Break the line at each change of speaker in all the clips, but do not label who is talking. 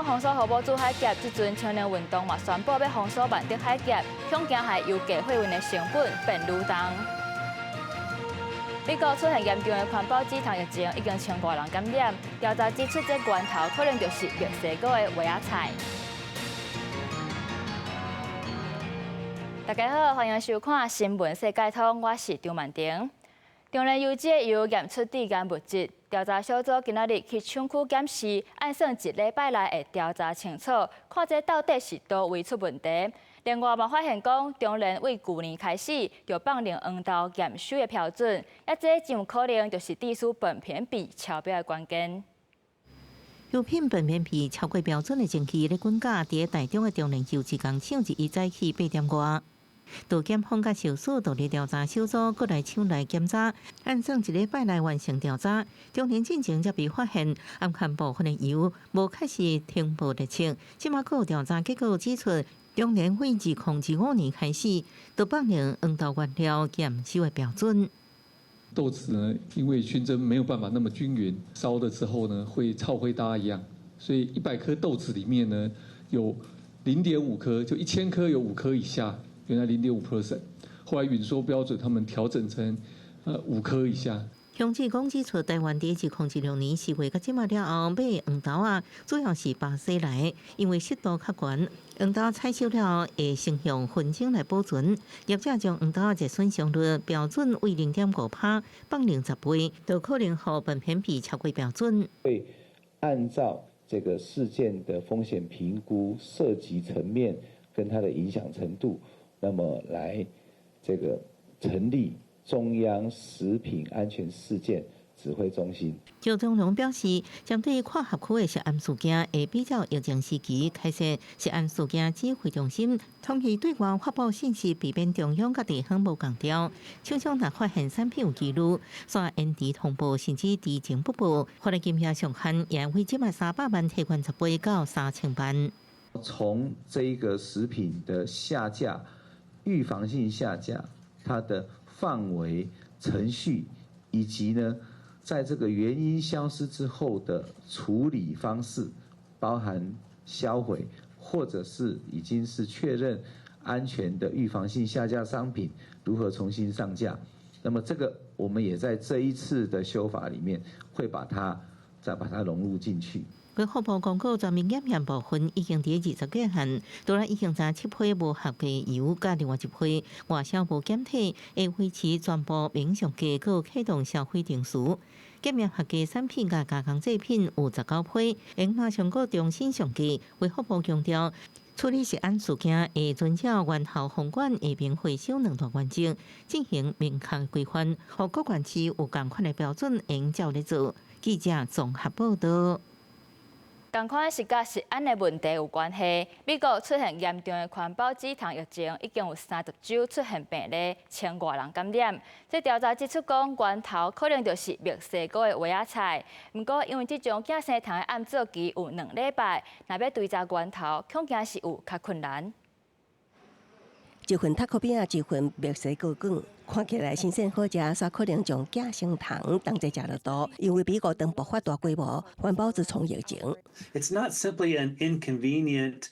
中封鎖荷姆茲海峽，這陣青年運動嘛宣布欲封鎖曼德海峽，恐驚害油價貨運的成本變愈重。美國出現嚴重的環保止痛疫情，已經千外人感染。調查指出，這源頭可能就是墨西哥的萵仔菜。大家好，歡迎收看《新聞世界通》，我是張曼婷。中煉油脂的油驗出致癌物質，調查小組今仔日去廠區檢視，按算一禮拜內會調查清楚，看這到底是佗位出問題。另外嘛發現講，中煉對舊年開始就放任黃豆驗收的標準，啊這真有可能就是致使苯偏比超標的關鍵。
油品苯偏比超過標準的證據咧，滾架佇台中的中煉油脂工廠，一早起八點外。杜檢方佮受訴獨立調查小組閣來廠內檢查，按算一禮拜內完成調查。中煉進前才被發現暗含部分的油無確實呈報酌情，這馬閣有調查結果指出，中煉對2025年開始，就放任黃豆原料驗收的標準。
豆子呢，因為燻蒸沒有辦法那麼均勻，燒了之後呢，會臭火焦一樣，所以100顆豆子裡面呢，有0.5顆，就1000顆有5顆以下。原來0.5%，後來允說標準，他們調整成5顆以下。
鄉志講指出，台灣佇2016年4月到這馬了後買黃豆仔，主要是巴西來，因為濕度較懸，黃豆採收了後會先用燻蒸來保存。業者將黃豆仔熱損傷率標準為0.5趴，放任10倍，就可能予苯偏比超過標準。
會按照這個事件的風險評估涉及層面跟它的影響程度，那麼來這個成立中央食品安全事件指揮中心。
趙長龍表示，針對跨轄區的食安事件，會比照疫情時期開設食安事件指揮中心，統一對外發布信息，避免中央佮地方無仝調。廠商若發現產品有疑慮，煞延遲通報甚至知情不報，法律金額上限也為這馬300萬提懸10倍到3000萬。
從這一個食品的下架、預防性下架，它的範圍、程序，以及呢，在這個原因消失之後的處理方式，包含銷毀，或者是已經是確認安全的預防性下架商品，如何重新上架？那麼這個我們也在這一次的修法裡面，會把它再把它融入進去。
衛福部公告全面檢驗部分已經佇20幾項，除了已經查七批無合格油，佮另外一批外銷無檢體，會維持全部免上架，閣啟動銷毀程序。檢驗合格產品佮加工製品有19批，會馬上閣重新上架。衛福部強調，處理食安事件會遵照源頭防管、下邊回收兩大原則進行明確規範，予各縣市有仝款的標準，會照咧做。記者綜合報道。
仝款是佮食安的問題有關係。美國出現嚴重的環保止痛疫情，已經有30州出現病例，千外人感染。這調查指出講，源頭可能就是墨西哥的萵仔菜。毋過，因為這種寄生蟲的暗做期有2禮拜，若欲追查源頭，恐驚是有較困難。
一份塔可餅，一份墨西哥卷，看起來新鮮好食，煞可能將寄生蟲同齊食落肚。因為美國當爆發大規模環保蛆蟲疫情。
It's not simply an inconvenient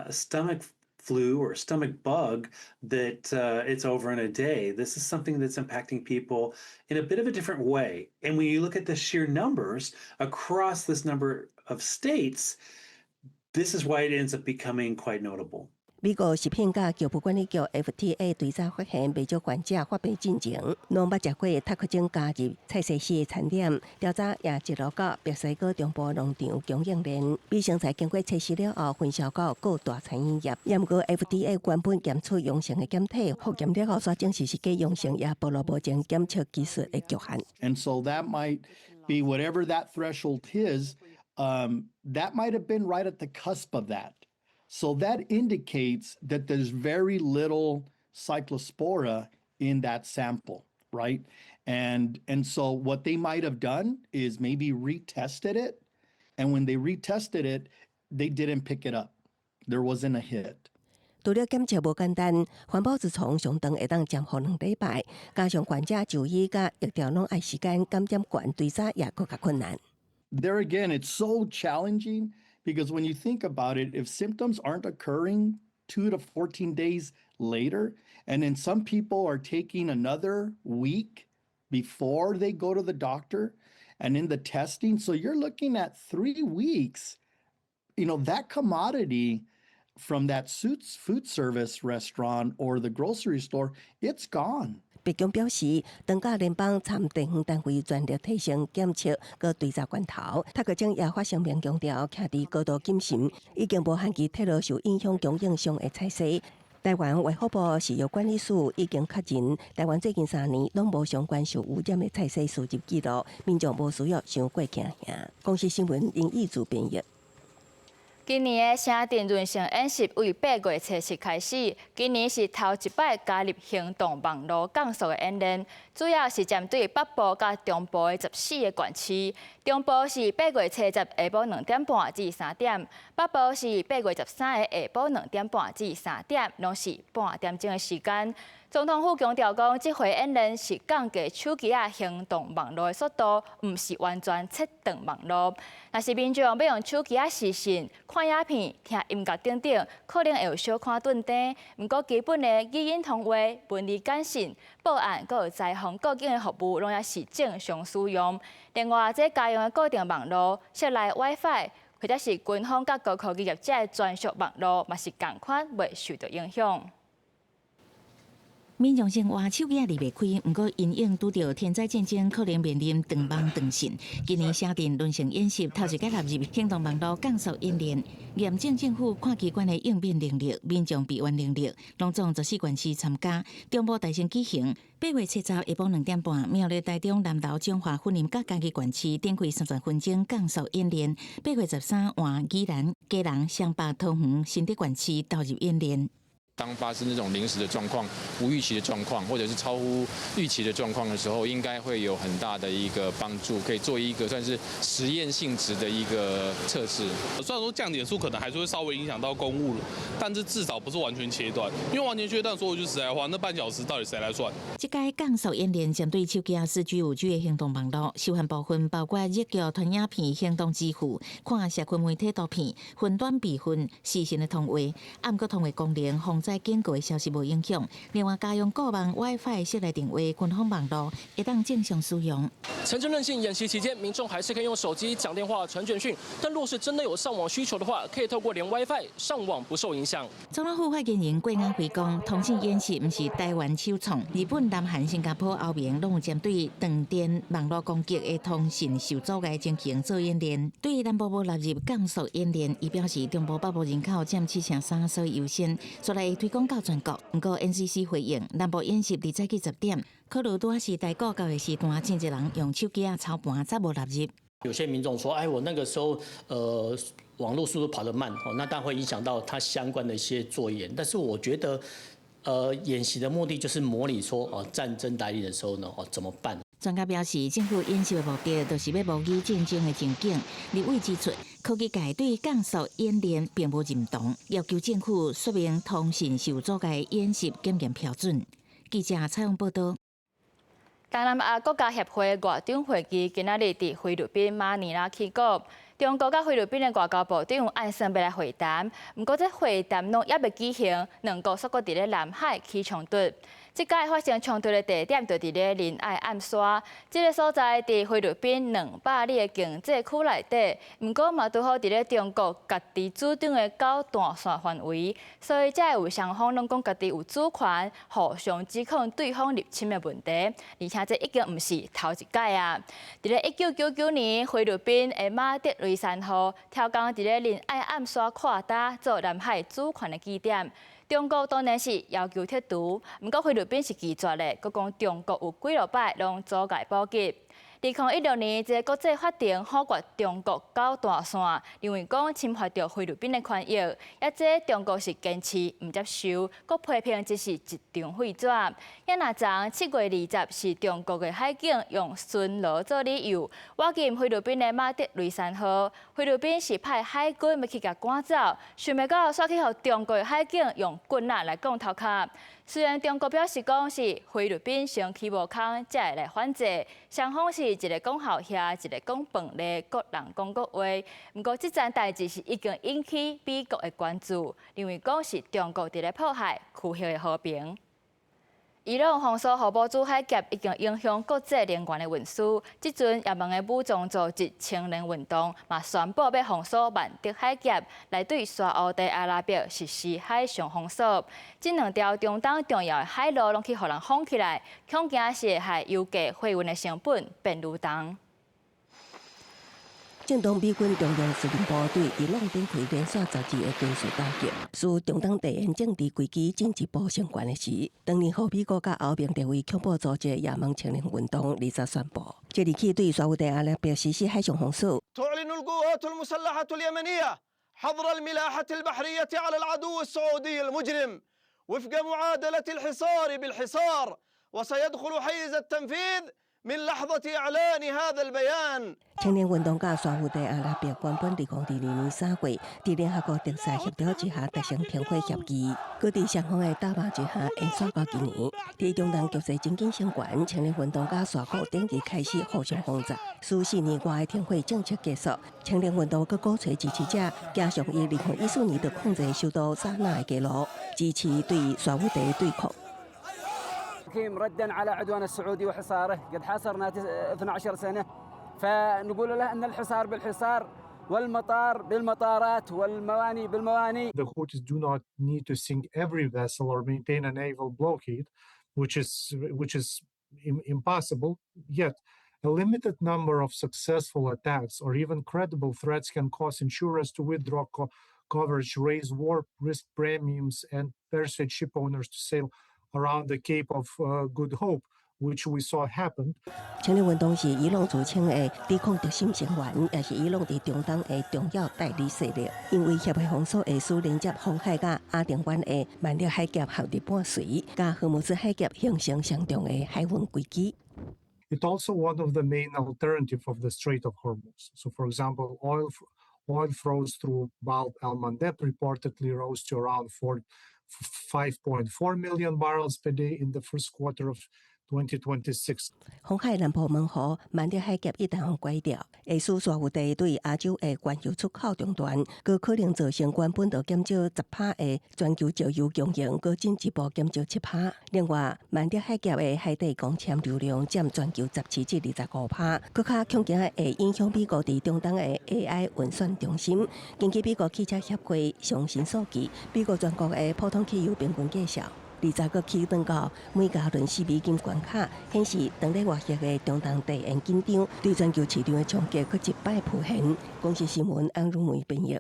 stomach flu or stomach bug that it's over in a day. This is something that's impacting people in a bit of a different way. And when you look at the sheer numbers across this number of states, this is why it ends up becoming quite notable.
美國食品佮藥物管理局 FDA 對早發現袂少患者發病進前，攏捌食過塔可鐘加入菜西斯的餐點，調查也一路到墨西哥中部農場供應鏈，微生菜經過測試了後，分銷到各大餐飲業。毋過 FDA 原本檢出陽性的檢體，複檢了後，煞證實是假陽性，也暴露目前檢測技術的局限。
And so that might be whatever that threshold is, that might have been right at the cusp of that. So that indicates that there's very little cyclospora in that sample, right? And so what they might have done is maybe retested it. And when they retested it, they didn't pick it up. There wasn't a hit.
除了檢測無簡單，環保蛆蟲上長會當潛伏2禮拜，加上患者就醫佮疫調攏愛時間，感染懸追查也閣較困難。
There again, it's so challenging Because when you think about it, if symptoms aren't occurring 2 to 14 days later, and then some people are taking another week before they go to the doctor and in the testing, so you're looking at 3 weeks. That commodity from that food service restaurant or the grocery store, it's gone.
白宮表示，當佮聯邦參地方單位全力提升檢測佮追查關頭，塔克總也發聲明強調，徛佇高度謹慎，已經無限期撤落受影響供應商的菜蔬。台灣衛福部食藥管理署已經確認，台灣最近3年攏無相關受污染的菜蔬輸入記錄，民眾無需要傷過驚嚇。公視新聞林義祖編譯。
今年的城鎮韌性演習為8月初7開始，今年是頭一擺加入行動網路降速的演練，主要是針對北部佮中部的14個縣市。中部是8月初十下晡2點半至3點，北部是8月13日下晡2點半至3點，攏是半點鐘的時間。總統府強調講，這回演練是降低手機仔行動網路的速度，毋是完全切斷網路。若是民眾欲用手機仔視訊、看影片、聽音樂等等，可能會有小可頓停。毋過基本的語音通話、文字簡訊、報案、閣有災防告警的服務，攏猶是正常使用。另外，這家用的固定網路、室內 WiFi，或者是軍方佮高科技業者的專屬網路，嘛是仝款袂受著影響。
民眾生活手機仔離袂開，毋過因應拄著天災戰爭，可能面臨斷網斷訊。今年城鎮韌性演習頭一擺納入行動網路降速演練，驗證政府跨機關的應變能力、民眾備援能力，攏總14縣市參加。中部大興舉行，8月7日下晡2點半，苗栗、台中、南投、彰化、雲林佮嘉義縣市展開30分鐘降速演練。8月13換宜蘭、基隆、雙北、桃園、新竹縣市投入演練。
當發生這種臨時的狀況、無預期的狀況，或者是超乎預期的狀況的時候，應該會有很大的一個幫助，可以做一個算是實驗性質的一個測試。
雖然說降點數可能還是會稍微影響到公務，但是至少不是完全切斷，因為完全切斷，說句實在話，那半小時到底誰來算？
這屆降速演練針對手機4G、5G 的行動網路，受限部分包括日劇、傳影片、行動支付、看社群媒體圖片、雲端備份、視訊的通話，毋過通話功能、防災警告的消息無影響。另外，家用固網、WiFi 室內電話、軍方網路會當正常使用。
城鎮韌性演習期間，民眾還是可以用手機講電話、傳簡訊，但若是真的有上網需求的話，可以透過連 WiFi 上網不受影響。
總統府發言人郭安輝講，通信演習毋是台灣首創，日本、南韓、新加坡、歐盟攏有針對斷電網路攻擊的通信受阻礙情形做演練。對南部無納入降速演練，伊表示中部北部人口佔73%，所以優先，煞來會推廣到全國。毋過 NCC 回應，南部演習佇早起10點，可能拄仔是台股交易時段，真濟人用手機仔操盤，才無納入。
有些民眾說：“哎，我那個時候，網絡速度跑得慢，哦，那當然會影響到它相關的一些作業。但是我覺得，演習的目的就是模擬說，哦，戰爭來臨的時候呢，哦，怎麼辦？”
專家表示，政府演習的目的就是欲模擬戰爭的情景。立委指出，科技界對降速演練並無認同，要求政府說明通信受阻礙演習檢驗標準。記者採訪報導。
東南亞國家協會外長會議今仔日佇菲律賓馬尼拉起鼓，中國佮菲律賓的外交部長按算欲來會談，毋過這會談攏猶未舉行，兩國煞閣佇咧南海起衝突。這擺發生衝突的地點就佇咧仁愛暗沙，這个所在佇菲律賓200里的經濟區內底，毋過嘛拄好佇咧中國家己主張的九段線範圍，所以才會有雙方攏講家己有主權，互相指控對方入侵的問題。而且這已經毋是頭一擺啊！佇咧1999年，菲律賓的馬德雷山號刁工佇咧仁愛暗沙跨礁做南海主權的基點。中國當然是要求撤除，毋過菲律賓是拒絕的，閣講中國有幾落擺攏阻礙補給。2016年，這個國際法庭否決中國九段線，認為講侵犯著菲律賓的權益，抑這中國是堅持毋接受，閣批評這是一張廢紙。遐若昨7月20是中國的海警用巡邏做理由，挖進菲律賓的馬德雷山號，菲律賓是派海軍欲去共趕走，想袂到煞去予中國的海警用棍仔來摃頭殼。雖然中國表示講是菲律賓先起無空，才會來反制，雙方是一個講鱟魚，一個講飯螺，各人講各話。毋過這樁代誌是已經引起美國的關注，認為講是中國佇咧破壞區域的和平。伊朗封鎖荷姆茲海峽已經影響國際能源的運輸。這陣也門的武裝組織青年運動嘛宣布欲封鎖曼德海峽，來對沙烏地阿拉伯實施海上封鎖。這兩條中東重要的海路攏去予人封起來，恐驚是會害油價貨運的成本變愈重。
正當美軍中央司令部對伊朗展開連續12日的軍事打擊，使中東地緣政治危機進一步升懸的時，當年予美國佮歐盟列為恐怖組織的也門青年運動20宣布，即日起對沙烏地阿拉伯實施海上封鎖。
تعلن القوات المسلحة اليمنية حظر الملاحة البحرية على العدو السعودي المجرم وفق معادلة الحصار بالحصار وسيدخل حيز التنفيذ من لحظة إعلان هذا البيان。
青年運動佮沙烏地阿拉伯原本2022年3月，佇聯合國特使協調之下達成停火協議，閣佇雙方的打罵之下延續到今年。佇中東局勢真緊升懸，青年運動佮沙國頂日開始互相轟炸，使4年外的停火正式結束。青年運動閣鼓吹支持者行上伊2014年就控制首都薩那的街路，支持對沙烏地對抗。
ردا على عدوان السعودي وحصاره قد حاصرنا 12 سنة فنقول له أن الحصار بالحصار والمطار بالمطارات والمواني بالمواني.
The Houthis do not need to sink every vessel or maintain a naval blockade, which is impossible. Yet, a limited number of successful attacks or even credible threats can cause insurers to withdraw coverage, raise war risk premiums, and persuade ship owners to sail around the Cape of Good Hope, which we saw happen.
青年運動是伊朗自稱的抵抗核心成員，也是伊朗佇中東的重要代理勢力。因威脅的封鎖會使連接紅海佮亞丁灣的曼德海峽和日本水，佮荷姆茲海峽形成相重的海運危機。
It's also one of the main alternative of the Strait of Hormuz. So, for example, oil flows through Bab el-Mandeb reportedly rose to around 5.4 million barrels per day in the first quarter of 2026.
紅海南部門戶曼德海峽一旦予關掉，會使沙烏地對亞洲的原油出口中斷，閣可能造成原本就減少10趴的全球石油供應，閣進一步減少7趴。另外，曼德海峽的海底光纖流量佔全球17至25趴，閣較恐驚會影響美國佇中東的 AI 運算中心。根據美國汽車協會上新數據，美國全國的普通汽油平均價數，20個起漲到每加侖4美金關卡，顯示當咧外溢的中東地緣緊張對全球市場的衝擊閣一擺浮現。公視新聞安如梅編譯。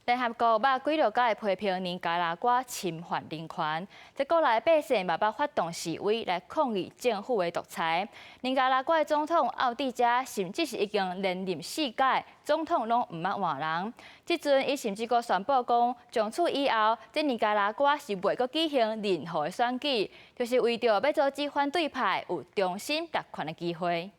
聯合國捌幾落擺批評尼加拉瓜侵犯人權，這國內百姓嘛捌發動示威來抗議政府的獨裁。尼加拉瓜的總統奧蒂加甚至是已經連任四屆總統，攏毋捌換人。這陣伊甚至閣宣布講，從此以後，這尼加拉瓜是袂閣舉行任何的選舉，就是為著欲阻止反對派有重新奪權的機會。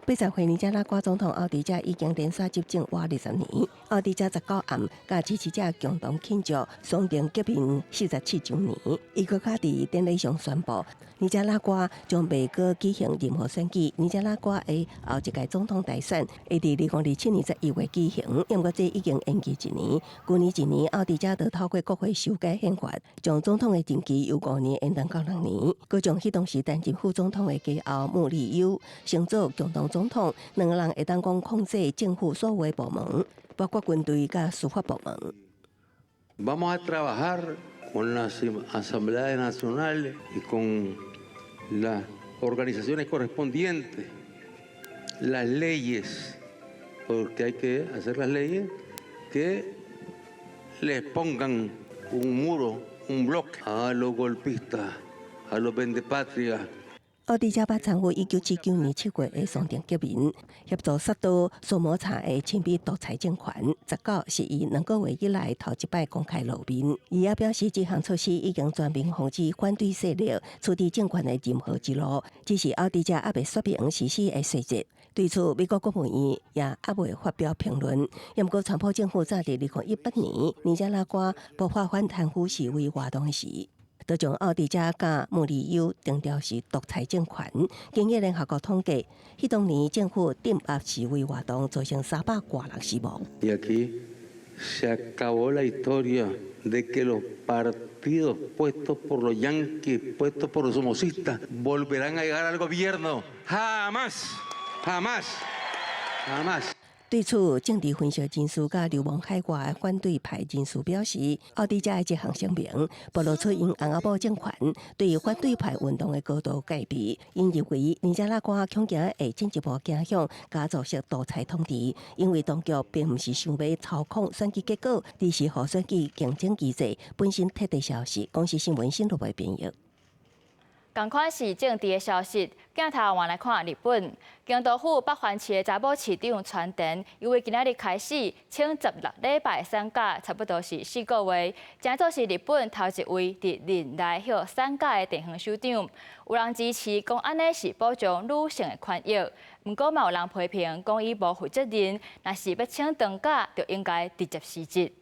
80歲尼加拉瓜總統奧迪加已經連續執政滿20年。奧迪加19暗，佮支持者共同慶祝雙重革命47週年。伊閣較佇典禮上宣布，尼加拉瓜將袂閣舉行任何選舉。尼加拉瓜的後一屆總統大選會佇2027年11月舉行，毋過這已經延期一年。舊年一年，奧迪加就透過國會修改憲法，將總統的任期由5年延長到6年，閣將彼當時擔任副總統的家後穆里尤升做共同總統，兩个人會當講控制政府所有部門，包括軍隊佮司法部門。
Vamos a trabajar con la Asamblea Nacional y con las organizaciones correspondientes, las leyes, porque hay que hacer las leyes que les pongan un muro, un bloque a los golpistas, a los vendepatrias.
奧迪加捌參與1979年7月的雙重革命，協助薩多索摩查的親美獨裁政權。19是伊2個月以來頭一擺公開露面。伊也表示，這項措施已經全面防止反對勢力取得政權的任何一路，只是奧迪加猶未說明實施的細節。對此，美國國務院也猶未發表評論。毋過，川普政府早佇2018年尼加拉瓜爆發反貪腐示威活動時，就將奧蒂加佮穆里約定調是獨裁政權。根據聯合國統計，彼當年政府鎮壓示威活動，造成三百外人死亡。
Y aquí se acabó la historia de que los partidos puestos por los yanquis, puestos por los somocistas, volverán a llegar al gobierno. Jamás, jamás, jamás.
對此，政治分析人士佮流亡海外的反對派人士表示，奧蒂加的這項聲明暴露出𪜶翁仔某政權對反對派運動的高度戒備。𪜶認為尼加拉瓜恐驚會進一步走向家族式獨裁統治，因為當局並毋是想欲操控選舉結果，而是予選舉競爭機制本身徹底消失。公視新聞新羅編譯。
仝款是政治的消息，鏡頭換來看日本京都府北幡市的查某市長川田，因為今仔日開始請16禮拜產假，差不多是4個月，成做是日本頭一位佇任內歇產假的地方首長。有人支持講按呢是保障女性的權益，毋過嘛有人批評講伊無負責任，若是欲請長假，就應該直接辭職。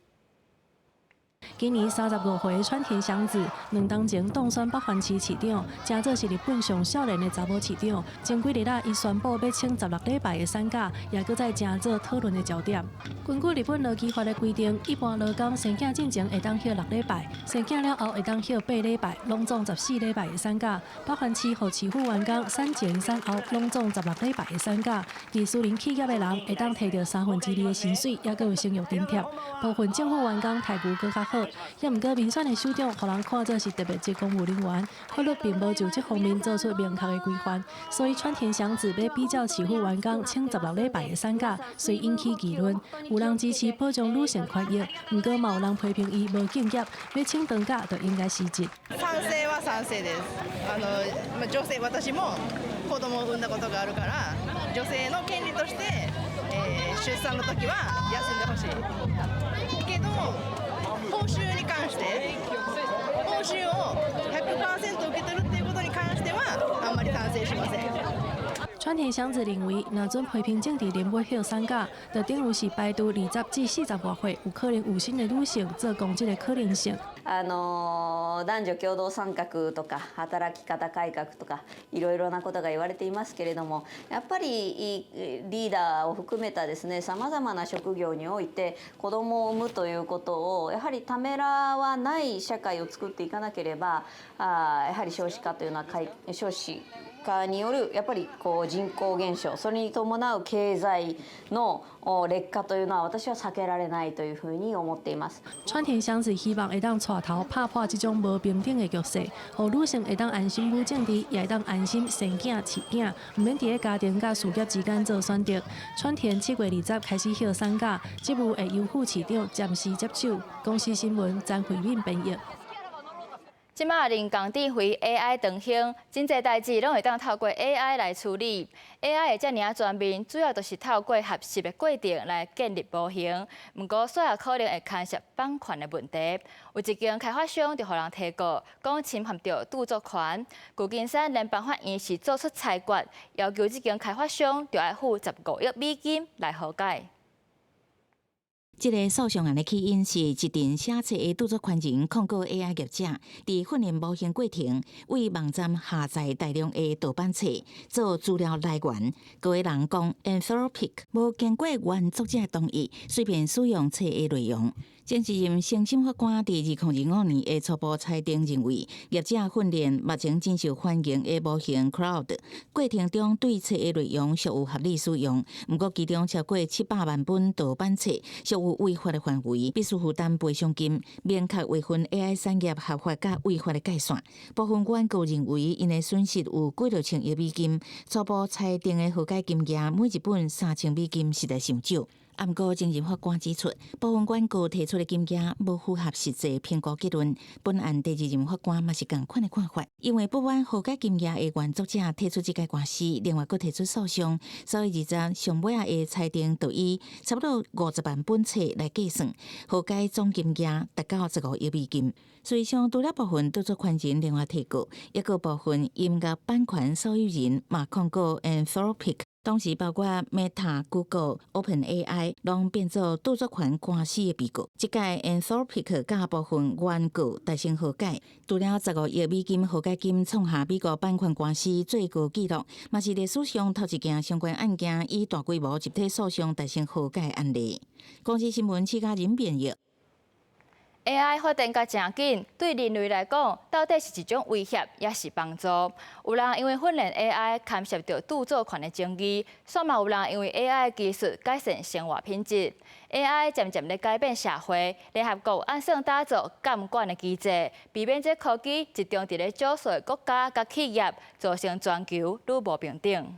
今年35歲的川田祥子，2冬前當選北幡市市長，成做是日本上少年的查某市長。前幾日啊，伊宣布欲請十六禮拜的產假，也閣再成做討論的焦點。根據日本勞基法的規定，一般勞工生囝進前會當歇六禮拜，生囝了後會當歇八禮拜，攏總14禮拜的產假。北幡市予市府員工產前產後攏總十六禮拜的產假，佇私人企業的人會當提著三分之二的薪水，猶閣有生育津貼。部分政府員工待遇閣較好。也毋過民選的首長，予人看做是特別級公務人員，法律並無就這方面做出明確的規範，所以川田祥子欲比照市府員工請十六禮拜的產假，遂引起議論。有人支持保障女性權益，毋過嘛有人批評伊無敬業，欲請長假就應該辭職。
賛成は賛成です。あのま女性私も子供を産んだことがあるから、女性の権利として、出産の時は休んでほしい。けど報酬に関して報酬を100%受け取るっていうことに関してはあんまり賛成しません。
川田祥子認為，若准批評政治人物休產假，就等於是排除20至40外歲有可能有身的女性做公職的可能性。
あの男女共同参画とか働き方改革とかいろいろなことが言われていますけれども、やっぱりリーダーを含めたですね、さまざまな職業において子どもを産むということをやはりためらわない社会を作っていかなければ、やはり少子化というのは少子化によるやっぱりこう人口減少、それに伴う経済の劣化というのは私は避けられないというふうに思っています。
川田祥子希望會當帶頭拍破這種無平等的局勢，予女性會當安心母政治，也會當安心生囝飼囝，毋免佇咧家庭佮事業之間做選擇。川田7月20開始歇產假，職務會由副市長暫時接手。公視新聞詹慧敏編譯。
這馬人工智慧 AI 當行，真濟代誌攏會當透過 AI 來處理。AI 會遮爾仔全面，主要就是透過學習的過程來建立模型。毋過，煞也可能會牽涉版權的問題。有一間開發商就予人提告，講侵犯著著作權。舊金山聯邦法院是做出裁決，要求這間開發商著愛付15億美金來和解。
這个訴訟案的起因是一陣寫冊的著作權人控告 AI 業者，佇訓練模型過程，對網站下載大量的盜版冊做資料來源。告的人講，Anthropic 無經過原作者同意，隨便使用冊的內容。前一任承審法官佇2025年的初步裁定認為，業者訓練目前真受歡迎的模型 Claude 過程中對冊的內容屬有合理使用，毋過其中超過700萬本盜版冊屬有違法的範圍，必須負擔賠償金，明確劃分 AI 產業合法佮違法的界線。部分原告認為，𪜶的損失有幾六千億美金，初步裁定的和解金額每一本3000美金實在傷少。毋過，前任法官指出，部分原告提出的金額無符合實際評估結論。本案第二任法官嘛是仝款的看法，因為不滿和解金額的原作者提出這個官司，另外閣提出訴訟，所以二十上尾仔的裁定就以差不多50萬本冊來計算，和解總金額達到15億美金。事實上，除了部分著作權人另外提告，抑閣部分音樂版權所有人嘛控告 Anthropic。當時包括 Meta、Google、OpenAI 攏變做著作權官司的被告。這屆 Anthropic 佮部分原告達成和解，除了15億美金和解金創下美國版權官司最高紀錄，嘛是歷史上頭一件相關案件以大規模集體訴訟達成和解案例。公視新聞，施嘉仁編譯。
AI 發展甲誠緊，對人類來講，到底是一種威脅，抑是幫助？有人因為訓練 AI 牽涉著著作權的爭議，煞嘛有人因為 AI 技術改善生活品質。AI 漸漸咧改變社會，聯合國按算打造監管的機制，避免這科技集中佇咧少數的國家佮企業，造成全球愈無平等。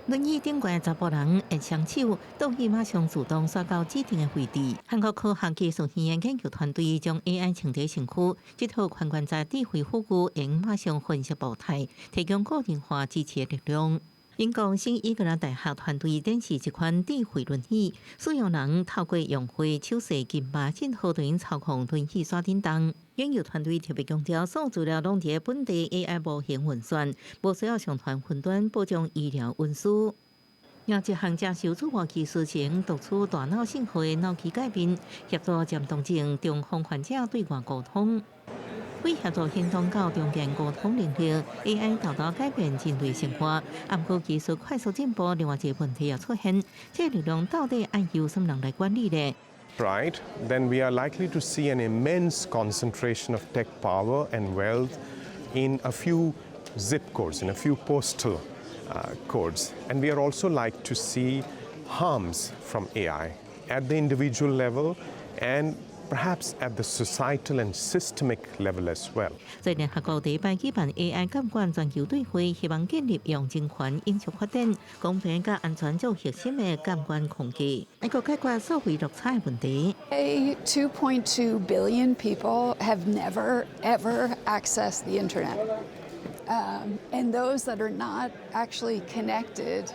輪椅頂懸的查埔人會雙手，倒去馬上自動刷到指定的位置。韓國科學技術院研究團隊將 AI 穿佇身軀，這套髖關節智慧輔具會馬上分析步態，提供個人化支持的力量。英國新英格蘭大學團隊展示這款智慧輪椅，使用人透過用戶手勢撳把信號，就能操控輪椅徙振動。研究團隊特別強調，所有資料攏佇本地 AI 模型運算，無需要上傳雲端保障醫療隱私。另一項正受矚目技術是讀取大腦信號的腦機界面，協助漸凍症中風患者對外溝通。為協助行動到重建溝通能力，AI 大大改變人類生活。毋過技術快速進步，另外一個問題也出現：這力量到底愛由啥人來管理呢？
Right, then we are likely to see an immense concentration of tech power and wealth in a few zip codes, in a few postal codes. And we are also like to see harms from AI at the individual level and perhaps at the societal and systemic level as well.
在聯合國第一擺舉辦 AI 監管全球對話，希望建立用人權永續發展、公平佮安全做核心的監管框架，來閣解決數位落差的問題。
2.2 billion people have never, ever accessed the internet. And those that are not actually connected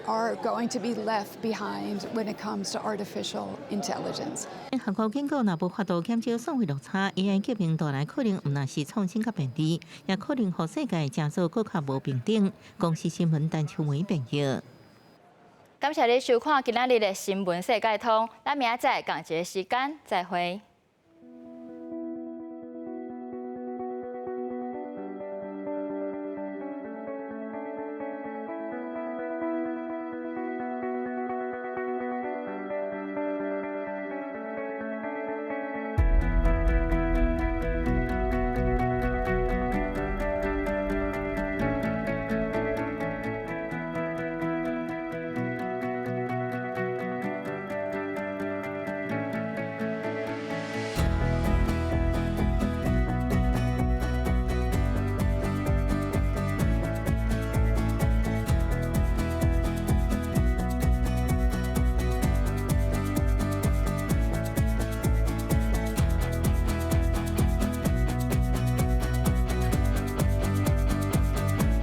are going to be left behind when it comes to artificial intelligence.
聯合國警告，若無法度減少數位落差，AI 革命帶來可能毋但是創新佮便利，也可能予世界成做閣較無平等。公視新聞陳秋梅編譯。
感謝你收看今仔日的新聞世界通，咱明仔載仝一个時間再會。